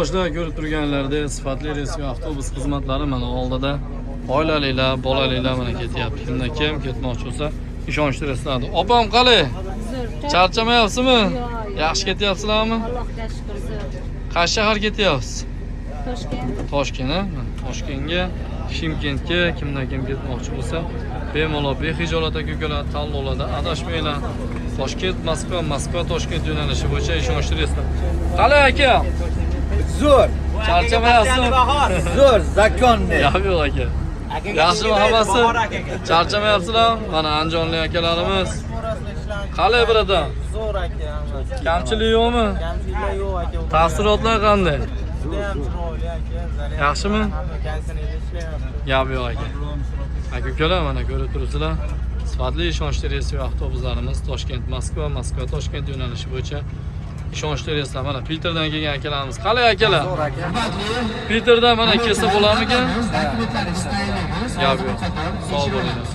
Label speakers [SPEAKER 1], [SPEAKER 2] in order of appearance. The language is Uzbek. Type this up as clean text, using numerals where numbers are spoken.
[SPEAKER 1] Yoshlar, ko'rib turganlaridek, sifatli reys avtobus xizmatlari mana oldida oilalilar, bolalilar mana ketyapti. Kimdan kim ketmoqchi bo'lsa, ishonchli reyslardi. Opam, qalay? Charchamayapsizmi? Yaxshi ketyapsizlarmi?
[SPEAKER 2] Allohga shukur, zo'r.
[SPEAKER 1] Qaysi shahar ketyapsiz?
[SPEAKER 2] Toshkent.
[SPEAKER 1] Toshkent, a? Mana Toshkentga, Shimkentga kimdan kim ketmoqchi bo'lsa, bemalol, behijolat, aka ukalar, tanlovlarda adashmanglar. Toshkent, Moskva, Moskva, Toshkent yo'nalishi bo'yicha ishonchli reyslar. Qalay, aka?
[SPEAKER 3] Zo'r,
[SPEAKER 1] Charchamayapsizmi?
[SPEAKER 3] Zo'r, законный.
[SPEAKER 1] Gap yo'q, aka. Yaxshimi hammasi? Charchamayapsizlarmi? Mana andijonlik akalarimiz. Qalay, братан?
[SPEAKER 4] Zo'r, aka, hammasi.
[SPEAKER 1] Kamchilik yo'qmi?
[SPEAKER 4] Kamchiliklar yo'q, aka.
[SPEAKER 1] Taassurotlar qanday?
[SPEAKER 4] Judayam chiroyli, aka. Zaryad.
[SPEAKER 1] Yaxshimi?
[SPEAKER 4] Hamma konditsionerda ishlayapti.
[SPEAKER 1] Gap yo'q, aka. Aka ukalar, mana ko'rib turibsizlar. Sifatli, ishonchli reys avtobuslarimiz Toshkent, Moskva, Moskva, Toshkent yo'nalishi bo'yicha ishonchli reyslar. Mana Piterdan kelgan akalarimiz. Qalay, akalar?
[SPEAKER 3] Zo'r, aka.
[SPEAKER 1] Piterdan mana kelsa bo'larmikan? Gap yo'q. Sog' bo'linglar.